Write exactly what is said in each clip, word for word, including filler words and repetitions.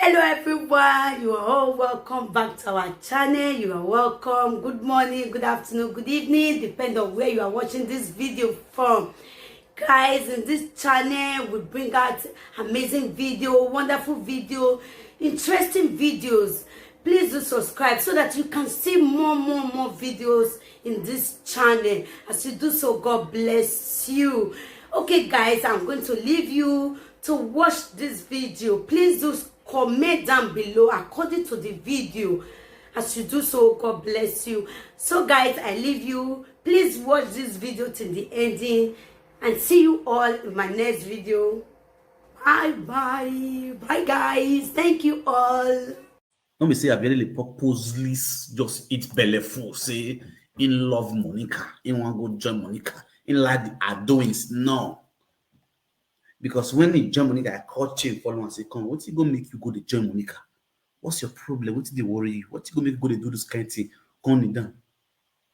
Hello everyone, you are all welcome back to our channel. You are welcome. Good morning, good afternoon, good evening, depend on where you are watching this video from. Guys, in this channel we bring out amazing video, wonderful video, interesting videos. Please do subscribe so that you can see more, more, more videos in this channel. As you do so, God bless you. Okay, guys, I'm going to leave you to watch this video. Please do comment down below according to the video. As you do so, God bless you. So, guys, I leave you. Please watch this video till the ending, and see you all in my next video. Bye bye. Bye, guys. Thank you all. No be say Aviele purposely s- just eat belle full, say he love Monica, he wan go join Monica, he like the her doings. No. Because when he join Monica, I call Chain, follow and say, come, what he go make you go to join Monica? What's your problem? What did they worry you? What he go make you go to do this kind of thing? Come kneel down.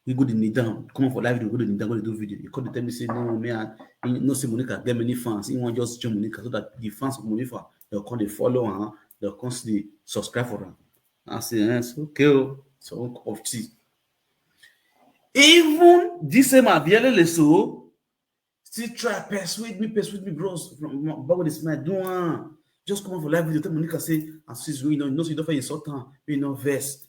We go to kneel down. Come on for live, we go to kneel down, go to do video. You come to tell me, say, no, me, I you know, say Monica get many fans. He want just join Monica so that the fans of Monica, they'll come, they follow her, they'll come see, subscribe for her. I say, yes, okay, oh, so of tea. Even this same Aviele so still try persuade me, persuade me, bros. From Bible this man do one. Just come on for live video. Tell Monica say, and since you know, you know, so you don't find insult her, you know, verse.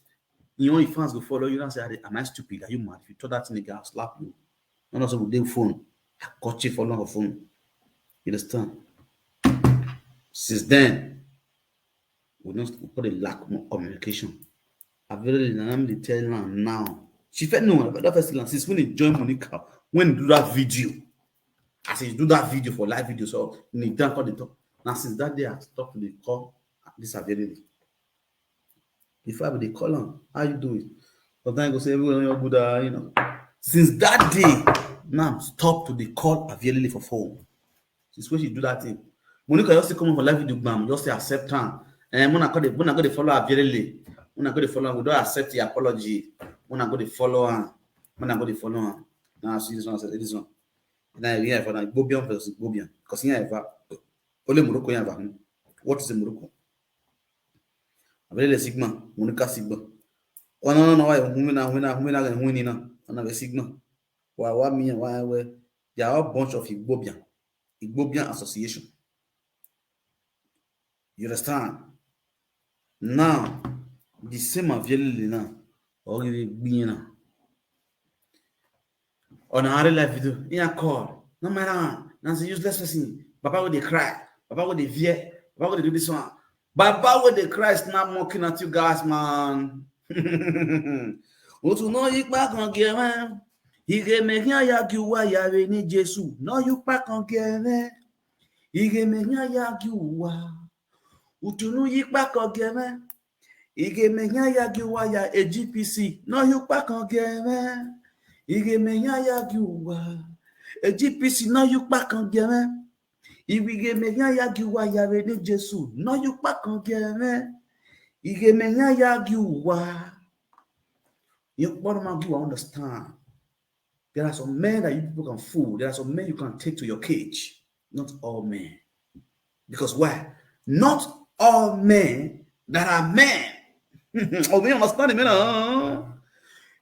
You know, your fans go follow you and say, am I stupid? Are you mad? If you told that thing, I'll slap you. No, no, so with the phone. I got you for long phone. You understand? Since then, we don't we put a lack more communication. Aviele na am dey tell am now. She felt no, but that first thing, since when he joined Monica, when he do that video, as he do that video for live video, so he down call the talk. Now since that day, I stopped to dey call this Aviele. Before I be dey call am, how you doing? Sometimes I go say everyone you're good, uh, you know. Since that day, now stop to dey call Aviele for phone. Since when she do that thing, Monica just still come on for live video, bam, just say accept am. And when I call it, when I go to follow Aviele, when I go to follow, we don't accept the apology. When I go to follow her, when I go to follow her, now I see this one, I say this one. Now yeah, for now, Igbobian versus Igbobian, because yeah, ever only Morocco, yeah, ever. What is a Morocco? Aviele Sigma, Monica Sigma. Oh no no no, why who na who na who na who na na Sigma? Why why me why why? They are all bunch of Igbobian, Igbobian Association. You understand? Now, the same Aviele now, or the being now. On our live video, in a call, no matter, that's a useless person. Baba with the cry, Baba with the fear, Baba with the do this one. Baba with the cry is not mocking at you guys, man. Otu no yikpa kan gere. Ige me hia ya gi wa ya re ni Jesu. No yikpa kan gere. Ige me hia ya gi wa. Utunu yikpa kan gere. Ige me hia ya gi wa ya A G P C. No yikpa kan gere. Ige me hia ya gi wa. A G P C no yikpa kan gere. Iwige me hia ya gi wa ya re ni Jesu. No yikpa kan gere. Ige me hia ya gi wa. You want to give understand. There are some men that you people can fool. There are some men you can take to your cage. Not all men. Because why? Not all men that are men. Oh, you understand me now?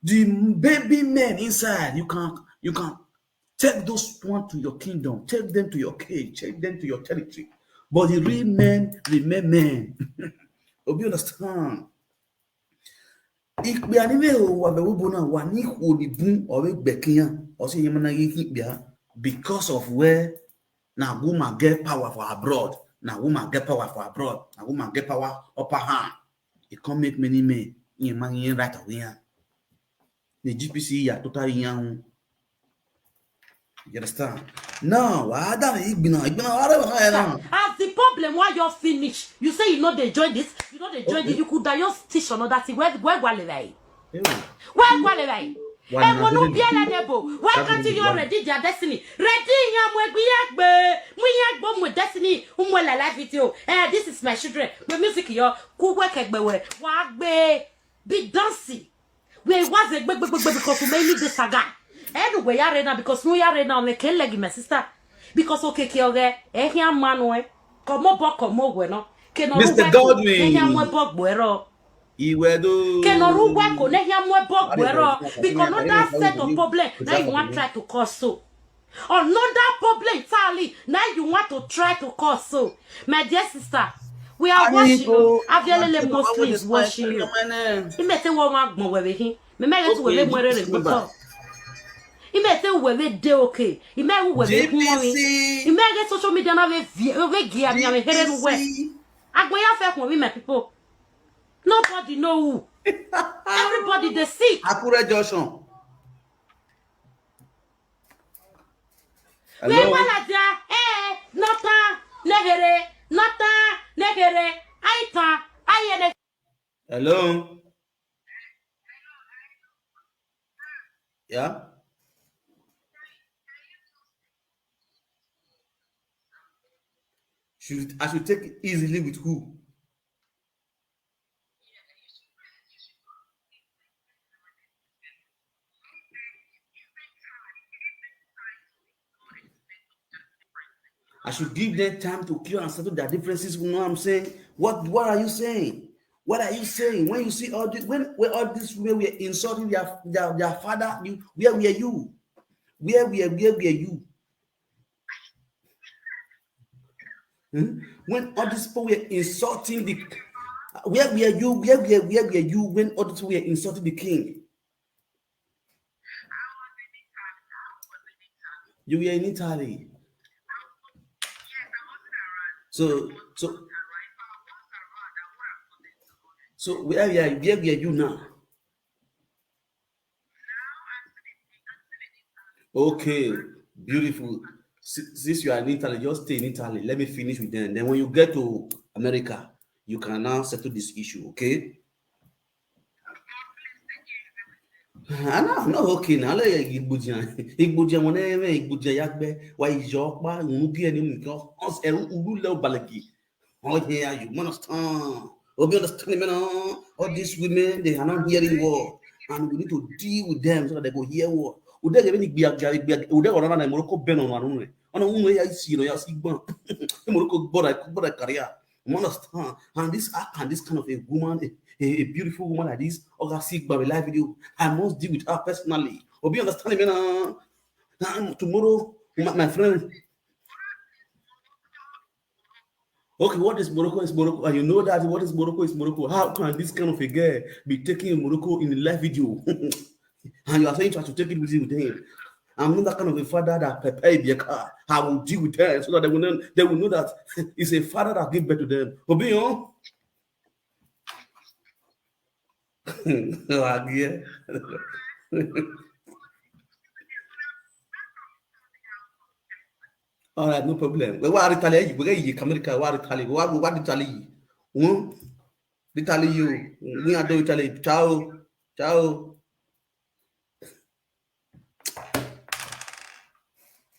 The baby men inside, you can you can take those one to your kingdom, take them to your cage, take them to your territory. But the real men remain men. Hope you understand. Ikpe ani ve o wa ve wo bona wa ni ho ni bun o ve gbekian o se yemana ye ikpe a because of where na woman get power for abroad, na woman get power for abroad, na woman get power upper hand. E come make many men in man in right away. The G P C ya totally young. You understand? Now, I don't even know. I don't know. As the problem why you finish, you say you know they join this, you know they join this. You could have just teach another thing. Where where wale rai? Where wale rai? Hey, one of the biala nebo. Why can't you already their destiny? Ready, yam we gbe, we yagbo with destiny. Umwe la live video. Eh, this is my children. My music yo. Kuwe kegbewe. Wagbe. Be dancing. We was a big big big because we made this saga. Anyway, ya rena because no ya rena on the ken legi my sister. Because okay, okay, okay. Eh, here man we. Come on, boy, come on, we no. Mister Godwin. Iwedo. Kenoruwa ko ne hia mo ebo gbero. Because another set of problem now you want try to cause so. Another problem, Charlie, now you want to try to cause so. My dear sister, we are watching you. Avialele Muslims watching you. Imete wo ma gbon wewe hin. Me me get wewe mo re re gbon. Imete wewe de okay. Ime wewe mo mi. Ime get social media na we we gi abi we here we. Agbo ya fe kun mi, my people. Nobody know who. Everybody dey sick. Akure Junction. Hello. Wala dia eh nota negere nota negere aita ayene. Hello. Yeah. Should I should take it easily with who? I should give them time to clear and settle their differences. You know what I'm saying? What what are you saying? What are you saying? When you see all this, when when all this way we are insulting their their, their father, you where were you? Where were where were you? Hmm? When all these people were insulting the where were you? Where were where were you when all these people were insulting the king? You were in Italy. So so so where were where were you now? Okay, beautiful. Si- Since you are in Italy, just stay in Italy. Let me finish with them. Then when you get to America, you can now settle this issue, okay? I know, no, okay now. Let Igbujian, Igbujian, whenever Igbujian Yagbe, why is your pa? Unu bi eni nkan, us eru ulu le obalagi. Oh yeah, you understand? Obi understand me now. All these women, they are not hearing word, and we need to deal with them so that they go hear word. Ude gebe ni gbia gbia gbia. Ude go na Morocco ben on one. Ona unu ya isi no ya si gbon. Morocco border border career. You understand? And this act and this kind of a woman, a, a, a beautiful woman like this, oga si gba live video. I must deal with her personally. Obi understand me now. Now tomorrow, my, my friend. Okay, what is Morocco is Morocco, and you know that what is Morocco is Morocco. How can this kind of a girl be taking Morocco in the live video? And you are saying you have to take it easy with him. I'm not that kind of a father that prepare their car. I will deal with her so that they will know, they will know that it's a father that give birth to them. Obion. Agie. All right, no problem. We wa retaliate. We get yi America. Wa retaliate. Wa wa retaliate. Hmm? Retaliate you. We are doing retaliate. Ciao. Ciao.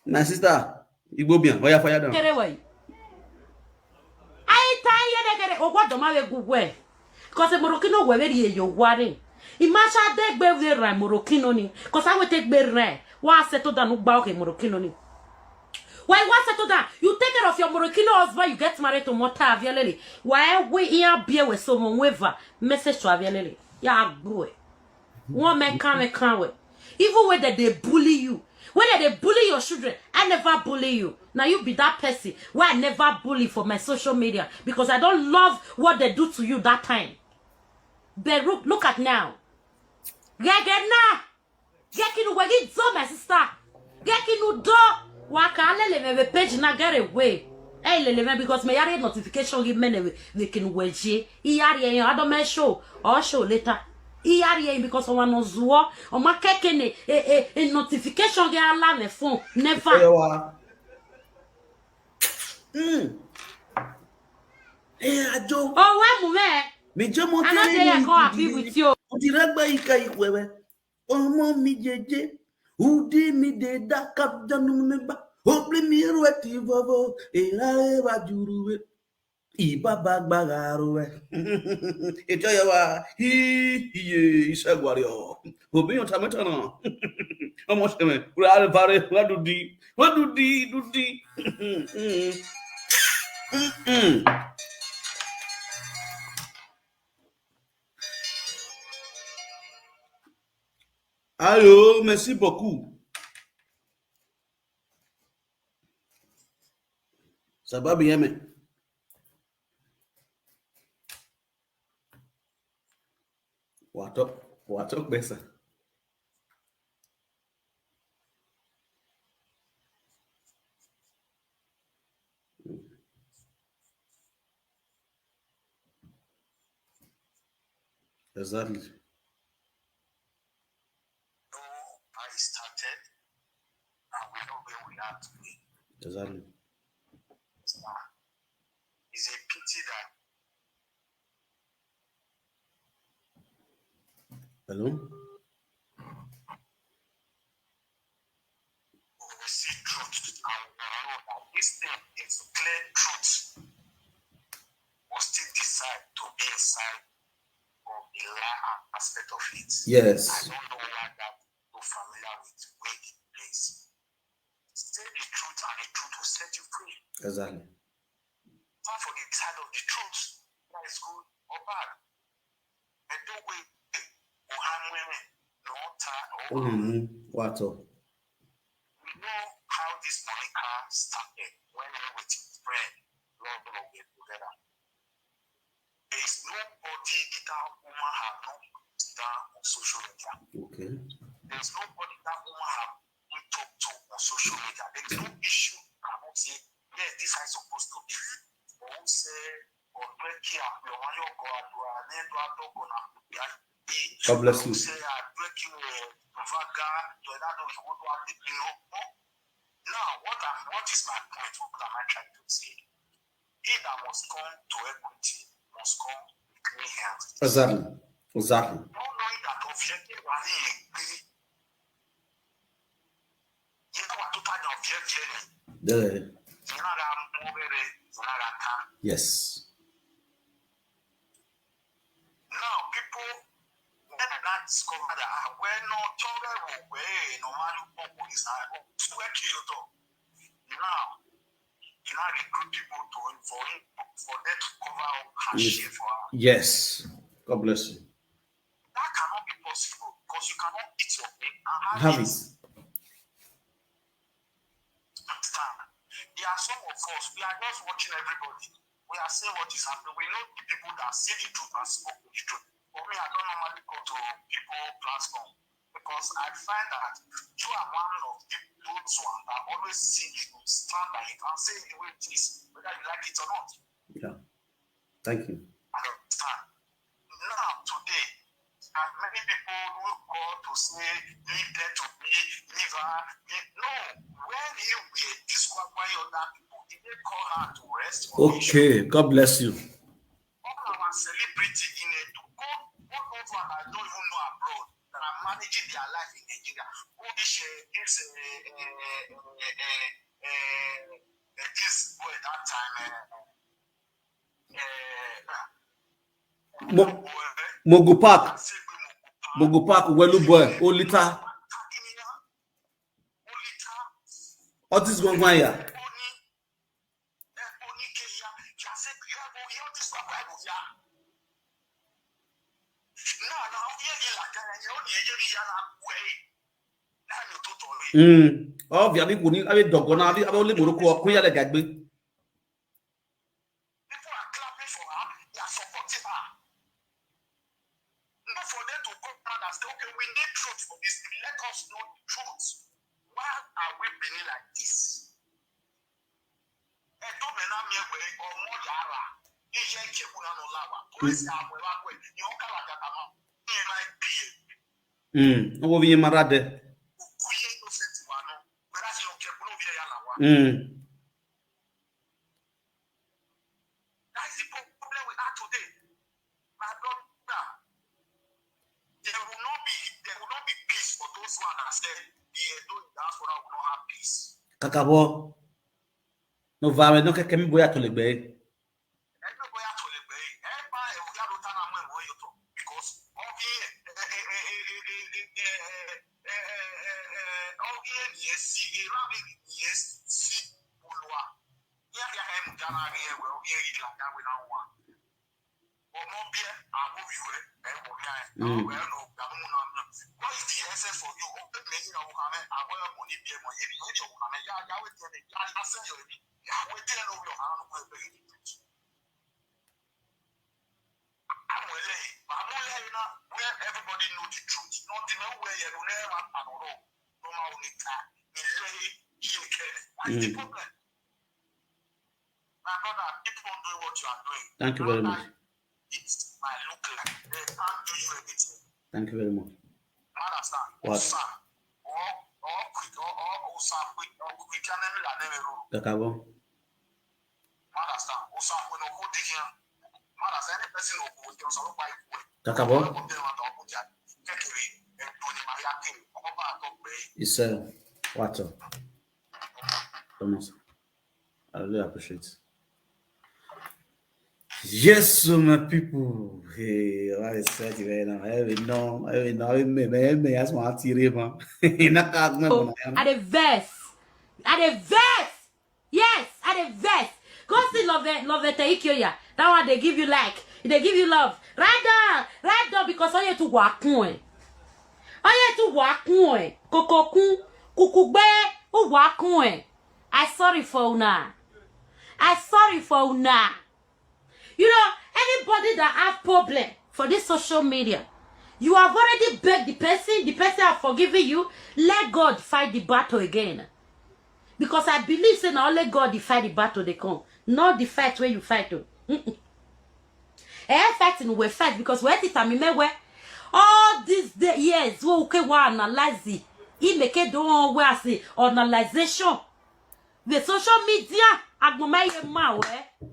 My sister, Igbobian, oya fire down. Kere wai. Ai ta ye de kere ogwa do ma we gugwe. Cause Morocco no we we ye yo ware. Imasha de gbe we ra Morocco no ni. Cause I will take be re. Wa se to danu gba oke Morocco no ni. Why wa se to da? You take care of your Morocco husband, you get married to Mota Avialele. Why we here be we so mo weva message to Avialele. Ya gbo e. One man can we can we. Even when they, they bully you, when they, they bully your children, I never bully you. Now you be that person where I never bully for my social media because I don't love what they do to you that time. But look, look at now. Gegena. Gekinu wegi do, my sister. Gekinu do. Waka lele me we page na get away. Hey lele me because me yare notification give me ne we kin weje. Iyari en ado me show or show later. Iyari en because one no zuo. O ma keke ne e e e notification ge ala me phone. Never. Ewa. Mm. Eh, ajo. Oh, where mu me? Mi je mo I no tere dey ni. Come happy with you. O ti regbe ika ikwewe. Omo mi jeje. Udi mi de da kap janu mi ba. Obli mi ruwe ti vovo. E ra e ba juruwe. Iba ba gba garuwe. Ejo ya wa. Hi hi ye isagwari o. Obi yon tameta na. Omo seme. Ura vare. Ura dudi. Ura dudi dudi. Mm-mm. Ayo, merci beaucoup. Ça va bien, mais. What up? What up, Bessa? Exactly. Know how it started, and we know where we are today. Exactly. It's a pity that Hello? We see truth and we know that this thing is clear truth. We still decide to be a side of the lie aspect of it. Yes. I don't know why that you're familiar with where it plays. Say the truth and the truth will set you free. Exactly. Come for the side of the truth. That is good or bad. But don't wait. Ohamwene, no ta, oh. Mm-hmm. What? We know how this Monica started when he with his friend, Lord, Lord, we together. There is nobody that woman have not put down on social media. Okay. There is nobody that woman have not talked to on social media. There is no issue I won't say, yes, this is supposed to be. Who say, or break here, your one, your God, you are, then you are not gonna be. God bless you. Say, I break you, uh, Vaga, you are not going to want to be. Now, what, I, what is my point? What am I trying to say? He that must come to equity must come with clean hands. Exactly. Exactly. Not knowing that objective was a big, you know what, total objective. Yeah. You know that movie, you know that time. Yes. Now, people, when they not discover that, ah, well, no, children will wait, no matter what is, ah, oh, swear to you, though. Now, you now recruit people to, for him, for them to cover up her Yes. share for her. Yes. God bless you. That cannot be possible because you cannot eat your meat and have Have it. it. Understand? There are some of us, we are just watching everybody. We are seeing what is happening. We know the people that see the truth and spoke the truth. For me, I don't normally go to people platform because I find that you are one of the those ones that always see it, stand by it, and say the way it is, whether you like it or not. Yeah. Thank you. I understand. Now, today, and many people who call to say, leave them to me, leave her, leave, no. When he will disqualify other people, he may call her to rest for Okay, God bless you. All our celebrity in a go, go over, I don't even know abroad, that are managing their life in Nigeria. Go this, uh, this, uh, uh, uh, uh, uh, uh, this boy that time, uh, uh, Mo- Mogu Park. Mogu Park, Welu boy, Olita. All this going on here. Mm. Oh, via di kuni, abe dogona, abe, abe ole moroko, kuya le gagbe. People are clapping for her, they are supporting her. Not for them to come around and say, okay, we need truth for this thing. Let us know the truth. Why are we being like this? Edo mena mi egbe, omo yara. Ije nchegbu na no lawa. Police amwe wa kwe. Ni o kala gata ma. Ni ma bi. Mm. Owo bi mara de. Kuye no se ti wa no. Whether she no care, no be ya lawa. Mm. That is the problem we have today. My brother, there will not be, there will not be peace for those who understand the Edo diaspora will not have peace. Kakabo. No va me no ke kemi boya to legbe. Everybody have to legbe. Everybody will get to tell them when we talk because all the, eh, eh, eh, all the N S C, eh, all the N S C, Olua. Yeah, yeah, em, Ghana, yeah, well, yeah, you like that, we don't want. Or more beer, I will be well, eh, well, yeah, Mm. well, no, I don't know. What is the essence of Ye mo ye ni yo na me ya ya we te ni ya ya se yo ni. Ya we te no we ha no we be ni. Amu ele, amu ele na where everybody know the truth. Nothing no where you don't ever know. No ma only time. Ele ye ke. What's the problem? My brother, keep on doing what you are doing. Thank you very much. It might look like they can't do you anything. Thank you very much. Understand? What? Osa. Or, or quick, or, or Osa quick, or quick, and then let them roll. Kakabo. Understand? Osa, we no go dig here. Understand? Any person who go with you, so why you wait? Kakabo. Take away. And do the Mayaki. Oba, talk, babe. It's, uh, what? Thomas. I really appreciate it. Yes, so my people. Hey, what is that right now? I will know. I will know. I will know. I will know. That's my auntie Rema. In a car, I dey vex. I dey vex. Yes, I dey vex. Go see love, love, thank you, yeah. That one they give you like, they give you love. Right down, right down because all you to walk on. All you to walk on. Kokokun, kukugbe, who walk on. I sorry for una. I sorry for una. You know, anybody that have problem for this social media, you have already begged the person, the person have forgiven you. Let God fight the battle again. Because I believe say na only God dey fight the battle dey come, not the fight wey you fight o. Mm-mm. Eh, fighting we fight because we it am me we all these day, years we okay we analyze it. He make it don we as a analyzation. The social media agbomeye ma we.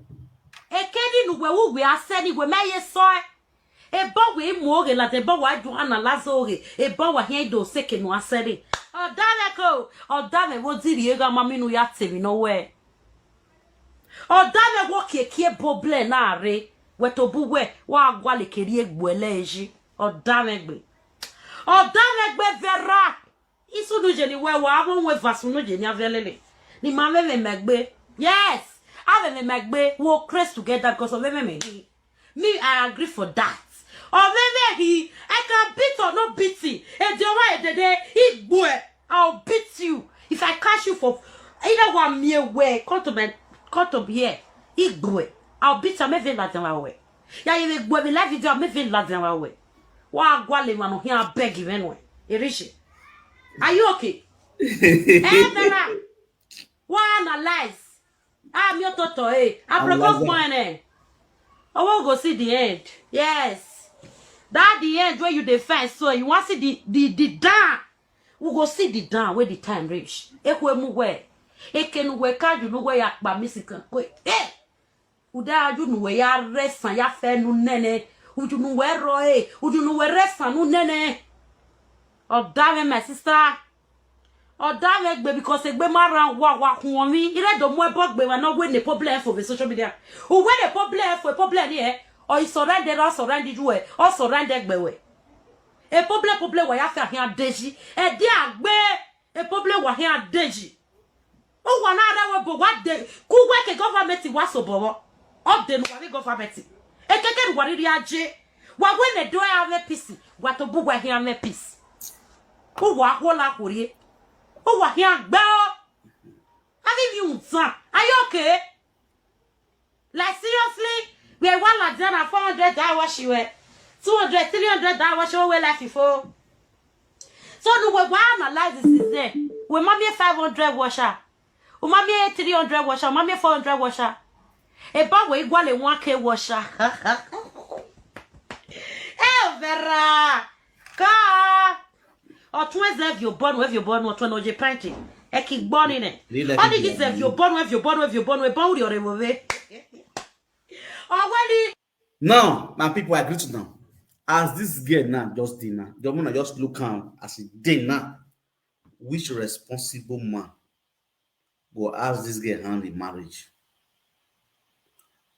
Ekedi nu we wu we aseni we meye so e. Eba we mu oge la de ba wa ju analyze oge. Eba wa hen do seke nu aseni. Odame ko, odame wo diri ega mami nu ya temi no we. Odame wo kiekie boble na re. We to bu we wa agwa le keri egbo ele eji. Odame gbe. Odame gbe vera. Isunu je ni we wa, amo we vasunu je ni avelele. Ni ma me me megbe. Yes. Ave me megbe. We craze together because of me me. Me, I agree for that. Or maybe he, I can beat or not beat him. And the way they, they, he boy, I'll beat you. If I catch you for either one mere way, come to my, come to here. He boy, I'll beat you. I'm even laughing my way. Yeah, you will go me live video. I'm even laughing my way. Wa gwale mano here. I beg you anyway. Irishi, are you okay? Eh, Vera. Wa analyze. Ah, mi ototo, eh. I propose mine, eh. I wan go see the end. Yes. That the end where you dey find, so you wan see the, the, the down. We go see the down where the time reach. Ekwe mu we. Ekenu we ka ju nu we ya pa mi si kan kwe. Eh. Uda ju nu we ya resan ya fe nu nene. Uju nu we ro, eh. Uju nu we resan nu nene. Odame, my sister. Odame gbe because egbe mara wa wa kun mi. Ire do mo ebo gbe wa no we ne problem for the social media. O we ne problem for problem ni, eh. O surrender, o surrender ju e. O surrender gbe we. E problem, problem wa ya fe ahin adeji. E di agbe. E problem wa hin adeji. O wa na ara we bo wa de. Ku we ke government wa so bo. O de nu wa ni government. E ke ke nu wa ni ri aje. Wa we ne do ya we peace. Wa to bu wa hin we peace. O wa ho la ko ri. O wa hin agba o. Have you done? Are you okay? Like, seriously? We want like that four hundred that wash you wear. Two hundred, three hundred that wash you wear like before. So no, we want analyze this is there. We mommy five hundred washer. We mommy three hundred washer. Mommy four hundred washer. A bag we equal a one K washer. Eh, Vera. Ka. Otun eze vi obonu, evi obonu, otun no je pranti. E ki gboni ne. Oni gi ze vi obonu, evi obonu, evi obonu, e ba uri ore wo ve. Oweli. Now, my people, I greet you now. As this girl now just dey now, the woman just look am as e dey now. Which responsible man go ask this girl hand in marriage?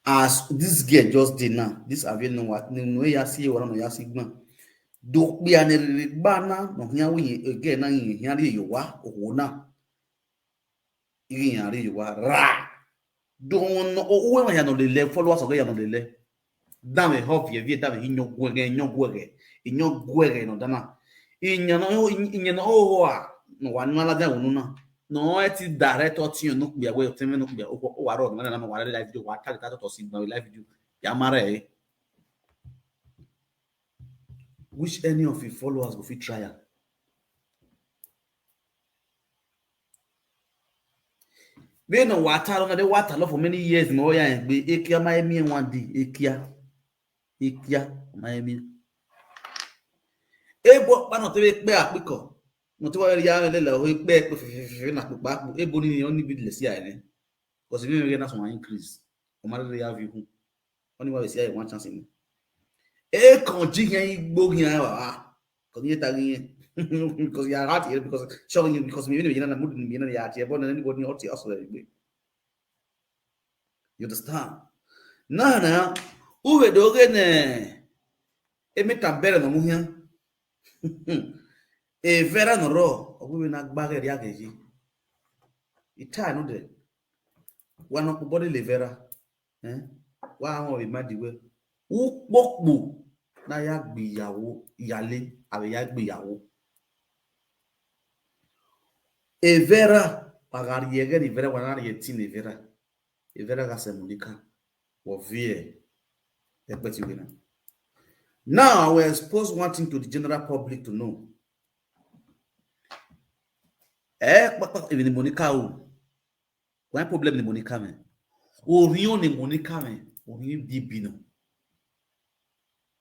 As this girl just dey now, this Avie no what no ya see what no ya see gban. Do be an erigba na no here we again na here you are, oh na. Irin ari you are ra. Don't know who we ya no le followers of ya no le. Dame hof ye vie dame inyo gwege, inyo gwege, inyo gwege no dana. Inyo no, inyo no, oh, ah. No, wa ni ala da unu na. No, e ti direct o ti no kpia we, o ti me no kpia. O, o wa ro, na, na, no, wa re live video, wa ta ta to si gba live video. Ya mare, eh. Which any of your followers go fit try am? Be no water, no, they water love for many years. No, ya, be ekia my me one day, ekia, ekia my me. Ebo pa no te pe akpiko. Mo ti wa ya le le o pe pe fe fe na pupa pu. Ebo ni oni business ya ni. Because if you get that one increase, o ma re ya view. Oni wa be say one chance ni. E kon ji yan igbo yan wa. Kon ye ta yin. Because you are out here because show you because me you know na mood ni na ya ti e bo na anybody out here also be. You understand? Na na u we do ge ne. E me ta bere no mu yan. E vera no ro, o we na gba ge ya ge ji. Ita no de. Wa no ku body le vera. Eh? Wa won be mad we. U popo na ya gbe iyawo, iyale, abi ya gbe iyawo. E vera, pa ga ri ege ni vera, wa na ri eti ni vera. E vera ga se Monica. Wo vie. E pe ti we na. Now, I will expose one thing to the general public to know. Eh, pa, pa, even Monica o. Why problem ni Monica me? Orion ni Monica me. Orion bi bi no.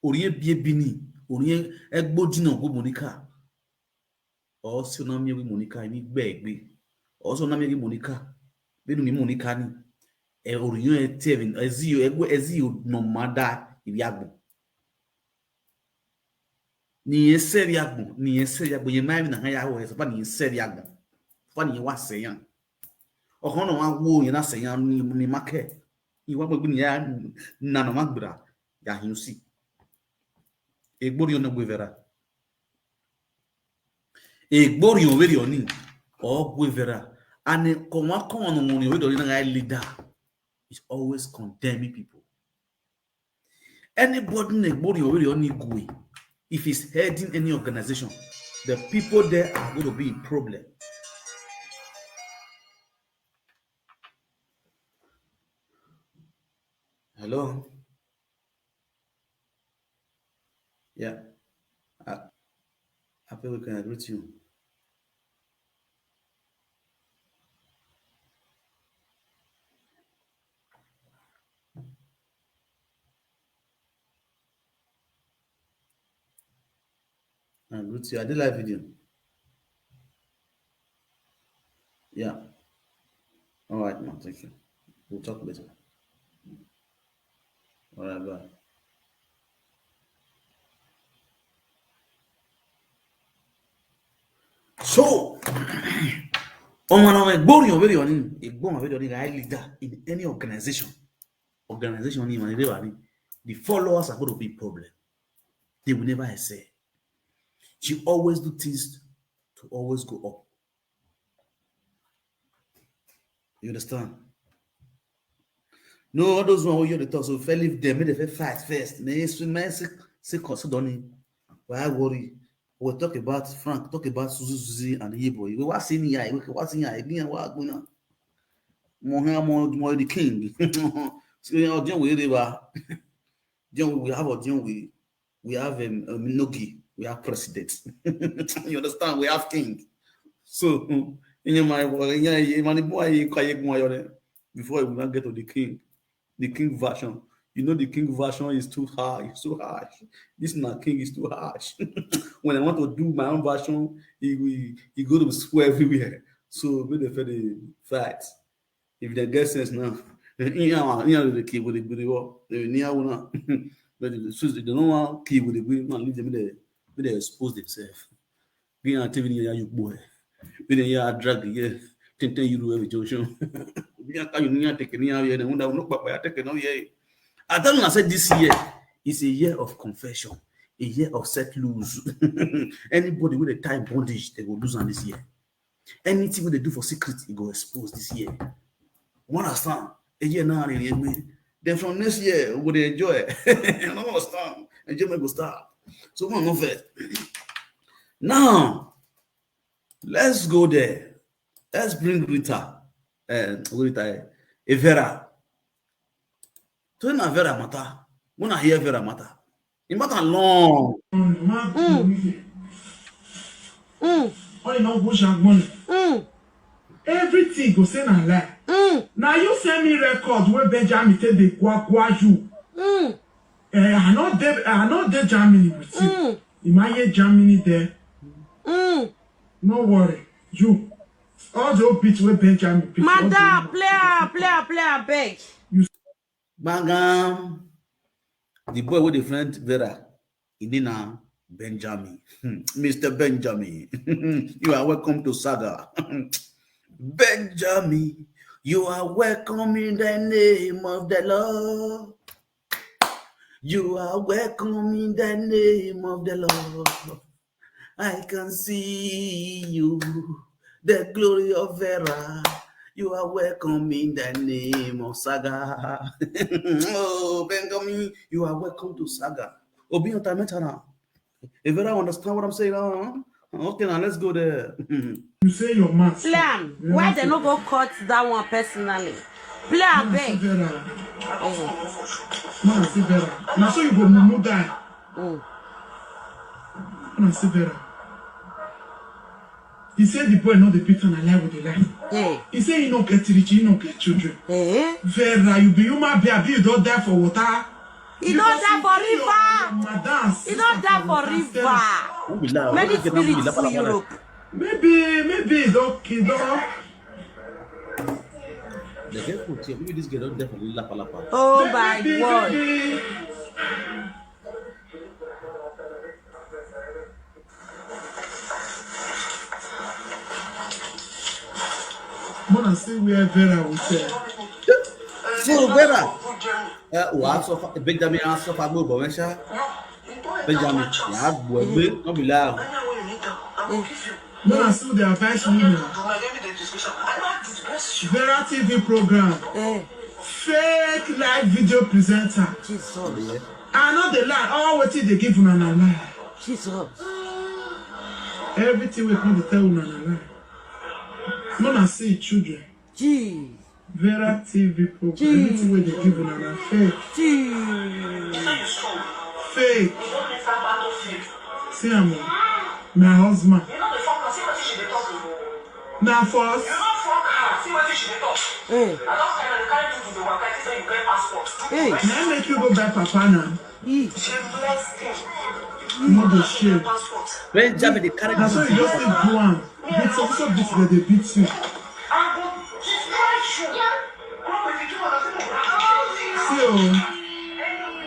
Orion bi bi ni. Orion egbo dino go Monica. O si ona mi wi Monica ni gbe gbe. O si ona mi wi Monica. Benu ni Monica ni. E Orion e te vin. E zi yo egbo e zi yo no mada ibi agbo. Ni ese bi agbo, ni ese bi agbo. Ye mai na ya wo ese pa ni ese bi agbo. Pa ni wa se yan. O kan no wa wo ye na se yan ni ni make. Iwa gbegbe ni ya na no ma gbera. Ya hin si. Egbori ono gbe vera. Egbori on veri oni. O gbe vera. And ko wa ko on on veri oni na leader. Is always condemning people. Anybody na egbori on veri oni gwe. If he's heading any organization, the people there are going to be in problem. Hello? Yeah. I, I feel we can agree to you. I agree to you. I did live video. Yeah. All right, man. Thank you. We'll talk later. All right, bye. So, on one of my boring video on him, a bomb video on him, I leader in any organization. Organization on him, and the followers are going to be problem. They will never excel. She always do things to always go up. You understand? No, all those one wey you dey talk so, first leave them, make dem first fight first. Then you swim, man, say, say, consider on him. Why worry? We talk about Frank, talk about Susie, Susie and Yebo. You go, what's in here? You go, what's in here? You go, what's going on? Mo here, mo, mo the king. So, you know, John, we, we have a John, we, we have um, um, Nogi, we have president. You understand? We have king. So, in my, in my, in my boy, you can't ignore your name. Before we now get to the king, the king version. You know the king version is too high, it's too harsh. This my king is too harsh. When I want to do my own version, he will he go to swear everywhere. So make the fair the fight. If they get sense now, yeah, yeah, the key with the with the war. They will near one. But the Swiss, they don't want key with the green man. Leave them there. They expose themselves. Be on T V near you boy. Be there, yeah, drag, yeah. Ten ten euro every junction. Be a you near taking near here. They wonder no papa take no here. I tell you, I said this year is a year of confession, a year of set loose. Anybody with a time bondage, they go lose on this year. Anything wey they do for secret, e go expose this year. You understand? A year now, really, me. Then from next year, we go dey enjoy. You know, understand? Enjoyment go start. So, one no first. Now, Let's go there. Let's bring Rita. Uh, Rita, eh, Vera. Today na Vera matter. When I hear Vera matter, it matter long. Mm. Mm. All in all, go Jangmon. Mm. Everything go say na lie. Mm. Now you send me record where Benjamin take the gwa gwa you. Mm. Eh, I not there. I not there Germany with you. Mm. Imagine Germany there. Mm. No worry. You. All the old beats where Benjamin beat. Madam, play, play, play, I beg. Gbangam. The boy with the friend Vera. Idina Benjamin. Hmm. Mister Benjamin. You are welcome to Saga. Benjamin, you are welcome in the name of the Lord. You are welcome in the name of the Lord. I can see you, the glory of Vera. You are welcome in the name of Saga. Oh, Benjamin, you are welcome to Saga. Obi Otameta now. If you don't understand what I'm saying now, huh? Okay, now let's go there. You say your mask. Play am. Why they no go cut that one personally? Play am, beg. Vera. Oh. Man, see Vera. Now so you go mumu die. Mm. Man, see Vera. He said the boy not the beat and I lie with the lie. Yeah. He said he no get rich, he no get children. Eh? Vera, you be human being, abi you don't die for water. He don't die for river. He don't die for river. Many spirits to Europe. Maybe, maybe he don't, he don't. They get put here. Maybe this girl don't die for lapa lapa. Oh my word. Mona see where Vera will tell. So Vera, uh, wa suffer, Benjamin a suffer gbogbo wọn ṣá. Benjamin, ya gbọ́ ẹgbẹ́, no be lie. Mona see the advice me now. Vera T V program. Eh. Fake live video presenter. Jesus. I know the lie. All wetin they give una na lie. Jesus. Everything we come to tell una na lie. Mona see children. Gee. Vera T V program. Gee. Everything wey dey give una na fake. Gee. Fake. See am o. My husband. Na force. Eh. Eh. Na make you go buy papa na. Ee. No dey shame. Benjamin dey carry. Na so you just take do am. Beat so so beat dem dey beat you. See o,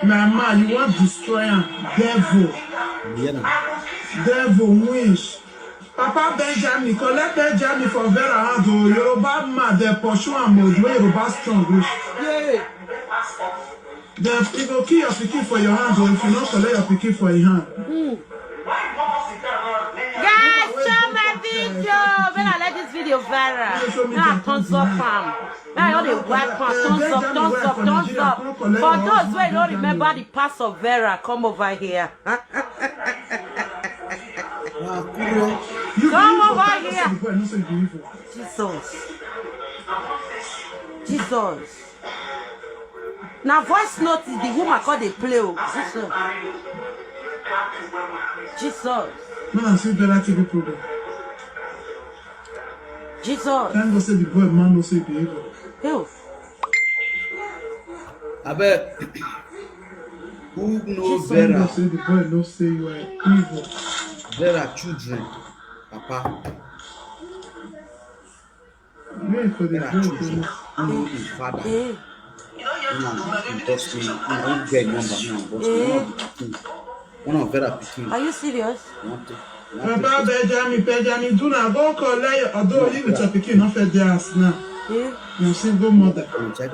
my man, you wan destroy am, devil. Devil, witch. Papa Benjamin, collect Benjamin for Vera hand o. Yoruba man, dem pursue am o, the way Yoruba strong reach. Yeah. Dem, e go kill your pikin for your hand o if you no collect your pikin for im hand. Guys, show my video. When I let this video viral, now thumbs up am. Now I only wipe am. Thumbs up, thumbs up, thumbs up. For those wey no remember the past of Vera, come over here. Come over here. Jesus. Jesus. Na voice note the woman call dey play o. Jesus. Jesus. When I see Bella T V program. Jesus. Thank God say the boy man no say behavior. Yo. Abeg. Who know Jesus. Thank Vera? God say the boy no say you are evil. Vera children, papa. Wait for the girl to know. Who know him father? Eh. Una go bust me. Una go get number. Una go bust me. One of the pikin. One of Vera pikin. Are you serious? Papa Benjamin, Benjamin, do na go collect your, although you with your pikin no fit dey house now. Eh? Na single mother.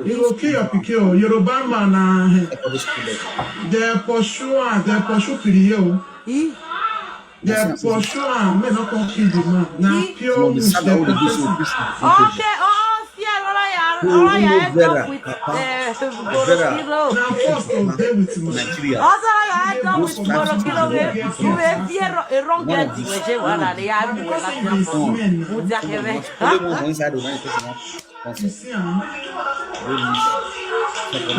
You go kill your pikin o. Yoruba man na, eh. Secondary school level. Dem pursue am, dem pursue Piriye o. Eh? Dem pursue am, make no come kill the man. Na pure witch dem pursue am. Okay, oh, oh, see, Oloya, Oloya, end up with, eh, Vera. Na force to dey with Nigeria. Also, Oloya, Don't with tomorrow, kí ló dé? You will fear a wrong get to the way where they are. Because of this men now. Only one for inside the night person. You see, huh?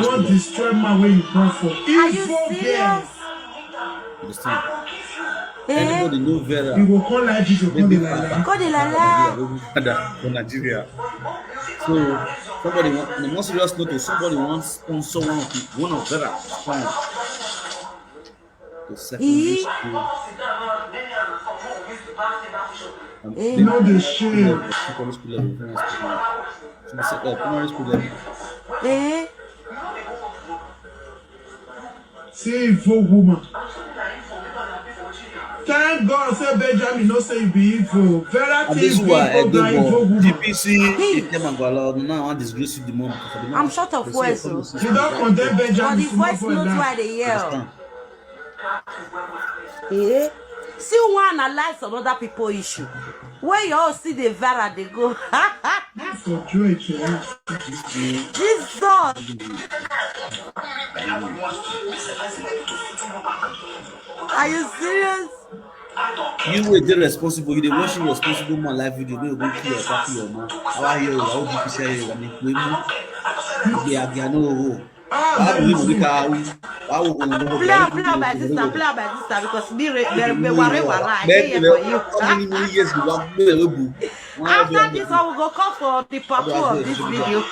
What destroy my way you come for? Are you serious? Understand? Eh? Anybody know Vera? You go call like this, you call the lala. Call the lala. For Nigeria. So somebody want, on a more serious note, somebody wants sponsor one of the, one of Vera. To secondary school. Eh? No, they share. Secondary school level, primary school level. Should be sec-, uh, primary school level. Eh? See evil woman. Thank God say Benjamin no say you be evil. Very evil woman. G P C, Item and Gwala, now I disgrace you the mom. I'm short of words. You don't condemn Benjamin. But the voice note why they yell. Eh? See one analyze some other people issue. Where you all see the Vera they go. This is for Joy Chela. Jesus. Are you serious? You were the responsible. You the one responsible man live video. No go kill your party, your man. How are you? How do you say you are me? You be a Ghanaian. Why would we make our, why would we make our, play am, play am, my sister, play am, my sister, because me, re-, me, me, ware, ware, I dey here for you. How many, many years you want me to do? After this one, we go come for the part two of this video.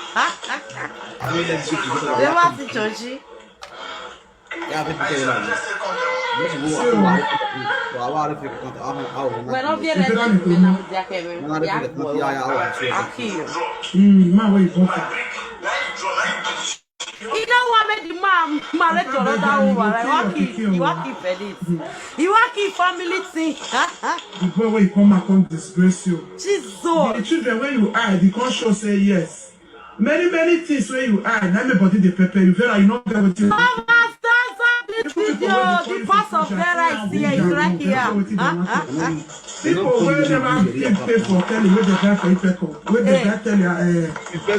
Never see Choji. Yeah, people tell you like this. This is what I want. We're not very ready now, Jack, eh, yeah, yeah, yeah. I'll kill you. Mm, man, where you come from? He don't want make the man marry to another woman. Like, what keep, you want keep for this? You want keep family thing? The boy where you come and come disgrace you. Jesus. The children where you hide, you can't show say yes. Many, many things where you hide, not everybody they prepare you. Vera, you know what you. Mama, stop, stop this video. The part of Vera is here, is right here. People wey never fit pay for telly, wey dey buy for Ipeco, wey dey buy telly, eh,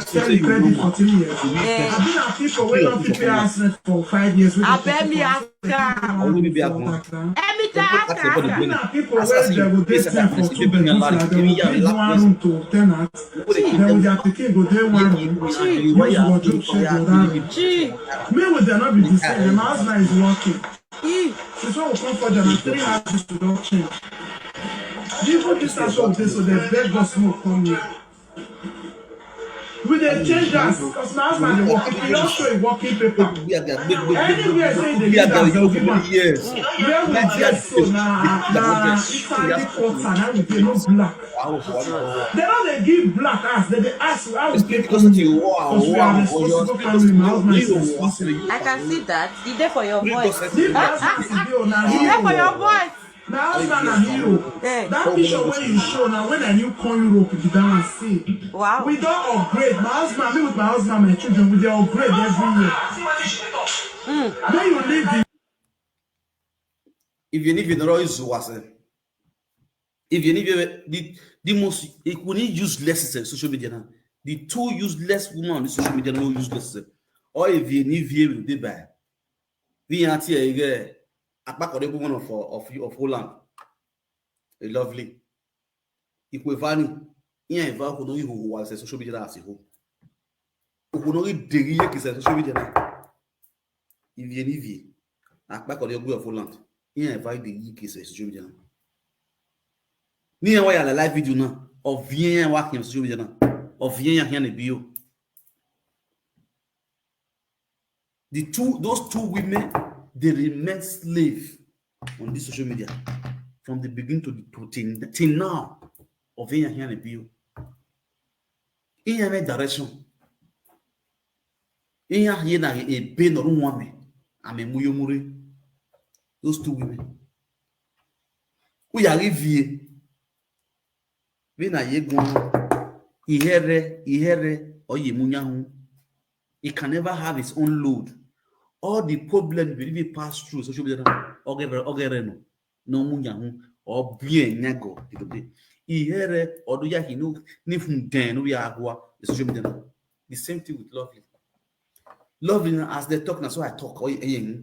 telly credit for three years. Eh. Abi na people wey don fit pay house rent for five years, wey dey pay for house rent, wey dey pay for house rent. Abi na people wey dey go dey there for two bedroom flat, dem go give one room to tenant, then their pikin go dey one room. If you go do check for that room. Me with them, not be the same. My husband is working. Since when we come for them, na three houses we don change. Even this house wey we dey so, they beg us make we come here. We dey change house, 'cause my husband dey work. If you don show a working paper, anywhere say they give house, they'll give am. Where we dey so na, na Italy quarter, na we dey, no black. They no dey give black house. They dey ask how we take come here. 'Cause we are responsible family. My husband is responsible. I can see that. E dey for your voice. This house is there, na hero. E dey for your voice. My husband na hero. Eh. That picture wey you show na when I new come Europe be that one, see. Wow. We don upgrade. My husband, me with my husband, my children, we dey upgrade every year. Mm. Then you leave the If you need to know is what I say. If you need the, the most, it could need useless is social media now. The two useless women on the social media no useless. Or if you need view will be by. We are here again. Apart from the woman of, of, of Holland. A lovely. Ikwevani. Iya eva ko no ihu wa se social media na si ho. Ko no ri deri ye ki se social media na. Ivie ni vie. Akpa ko de gu of Holland. Iya eva de ye ki se social media na. Ni ya wa ya la live video na. Ovie ya wa ki social media na. Ovie ya hia ne bio. The two, those two women, they remain slave on this social media from the beginning to the, to till, till now. Ovie ya hia ne bio. In any direction. In ya hia na a pain or one me. I'm a muyomure. Those two women. We are review. When I ye go, ihere, ihere, or ye munyahu. He can never have his own load. All the problem we really pass through social media, ogere, ogere no, no munyahu, or bien nyago, ihere, or do ya he no, ni fun den, no ya agwa, the social media. The same thing with Lovely. Lovely, as they talk, na so I talk. Oh, eh, eh,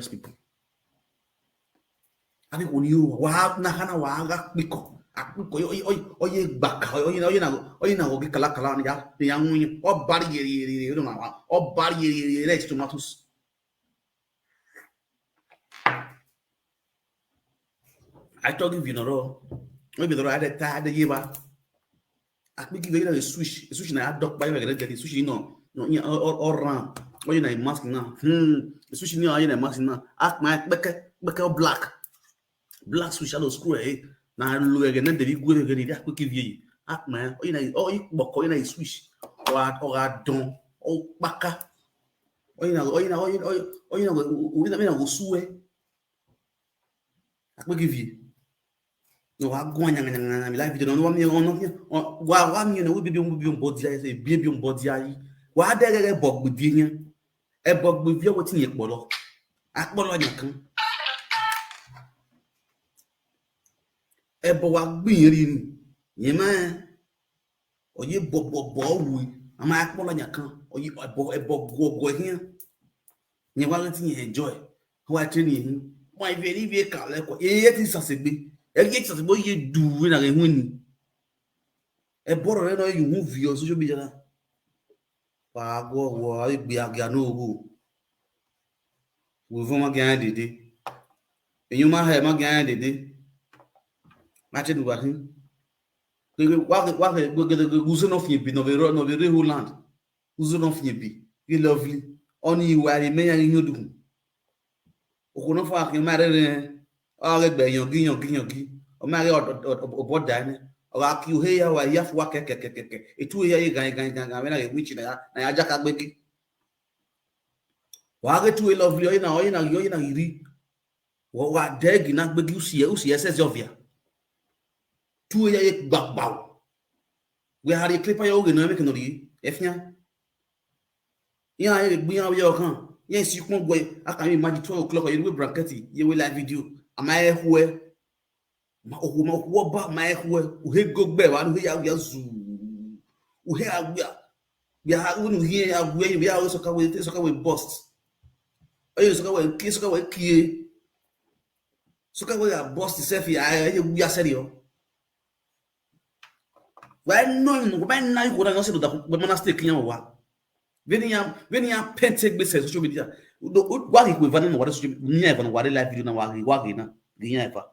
dangerous people. Ani kò ní o, wà á náà náà wà á rà píkọ̀, àpíkọ̀, ọyẹ, ọyẹ, ọyẹ gbàkà, ọyẹ náà, ọyẹ náà, ọyẹ náà, ọgẹ kàlákàlá ni ya, ni ya ń wọnyí, ọba rí yẹrẹ yẹrẹ yẹrẹ, ọdún náà wà, ọba rí yẹrẹ yẹrẹ yẹrẹ, tomatoes. I talk if you know, maybe the right time, the year. I think if you know the switch, the switch now, I dog by the switch, you know, no, yeah, or, or, or ram, or you know, mask now. Hmm, the switch, you know, you know, mask now. Act my, black, black, black switch, I don't screw, eh? Now I look again, then the big good again, that quick if you act my, oh, you know, oh, you buck, you know, switch, or I don't, oh, baka, oh, you know, oh, you know, oh, you know, oh, you know, oh, you know, oh, you know, go sue. Akpekivie. No, wa gwa nyanga nyanga nyanga mi live video. No, wa mi, ono mi, wa, wa mi, no, we bi bi bi body ayi, say bi bi body ayi. Wa de ge ge bog bi di nya. E bog bi vi wetin ye kpolo. Akpolo nya kan. E bo wa gbin ri ni. Ye ma. Oye bo bo bo wu. Ama akpolo nya kan. Oye e bo e bo go go here. Nye wa ti enjoy. Wa training. Wa very very ka le ko. E ye ti sasegbe. E ye ti sasegbe ye du we na ge hu ni. E boro re no you hu vi o social media na. Wa go wo a gbe aga no go. We vo ma ge an dede. Enyuma he ma ge an dede. Ma te du wa hin. Wa wa wa uzo no fi bi no ve ro no ve re Holland. Uzo no fi bi. You lovely. Oni wa re me ya nyodu. Oko no fa ke ma re re. O ge gbe yan gi yan gi yan gi. O ma re obo da ni. O ga ki o he ya wa ya fu wa ke ke ke ke ke. E tu ya ye gan gan gan gan na ye which na ya na ya jaka gbe gi. Wa ge tu e lovely o na o na yo na iri. Wa wa de gi na gbe gi usi usi ese zovia. Tu ya ye gbagba. We hari clip ya o ge no me ke no ri. Efia. Ya ye gbi ya yo kan. Ye si pon gwe. I can imagine twelve o'clock you we blanket. Ye we live video. Am I who? Ma oku ma oku ba ma eku. Uhe go gbe wa uhe ya ya zu. Uhe agwa. Ya ha unu he ya gwe ya so ka we so ka we bust. Oye so ka we ki so ka we kie. So ka we ya bust self ya ya ya serio. Wa no no ba na ko na no se do da ko mana stake yan wa. Veni ya veni ya pente gbe se social media. Do wa ki ko vana no wa social media, vana wa live video na wa wa na. Gi yan fa.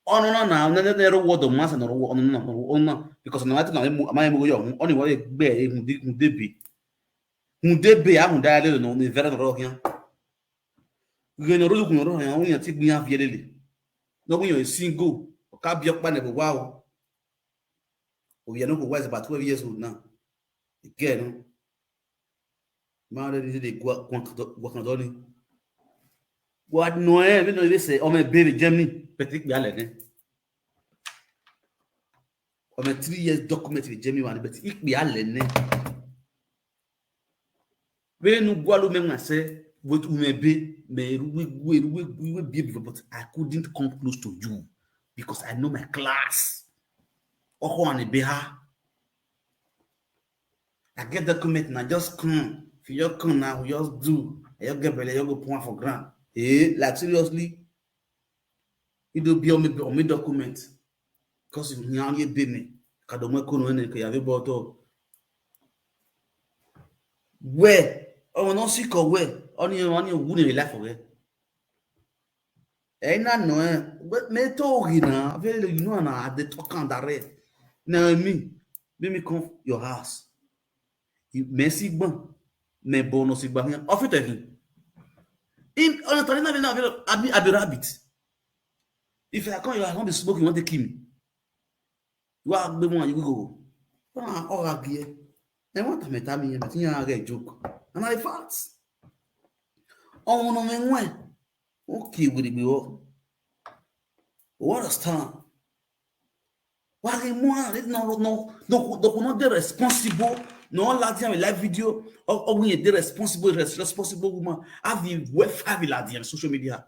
Ono na na na na ro wo do ma se no ro wo ono na ono na because na ti na mu ma mu yo oni wa gbe e mu de mu de bi. Mu de bi a mu da le no ni vere no ro yan. Ge no ro ku no ro yan o yan ti gbin a fi lele. No gbin yo single. O ka bi opa ne bo wa o. O ye no go wise about twelve years old now. Again, no. Ma re ni de gwa gwa gwa kan do ni. Wa no e, we no we se o me be Germany, Patrick bi ale ne. O me three years document with Germany one, but ik bi ale ne. We nu gwa lu me nga se with ume be me ruwe ruwe ruwe ruwe be, but I couldn't come close to you because I know my class. Oko ani be ha. I get document and I just come. If you just come now, we just do. I just get belly, you go put one for ground. Eh, like seriously? You do be on me on me document. Because you now you be me. Kadomwe kono ene ke yave boto. Where? Oh, no sick or where? Only only who in life away. Eh, na no, eh. But me to gi na, very you know na at the talk and the rest. Now me, let me come your house. You me sigban, me bono sigban. Off it again. In on the time na very abi abi rabbit. If I come your house, I want to smoke, you want to kill me. Wa gbe mo ayi go. Ah, o ga gi e. E won ta me ta mi, but you are a joke. And I fact. Oh no me nwe. Okay, we dey go. What a star. Wa ge mo a no no no no no no dey responsible. No ladian with live video. Or, or we the responsible, res-, responsible woman. Have the web have ladian social media.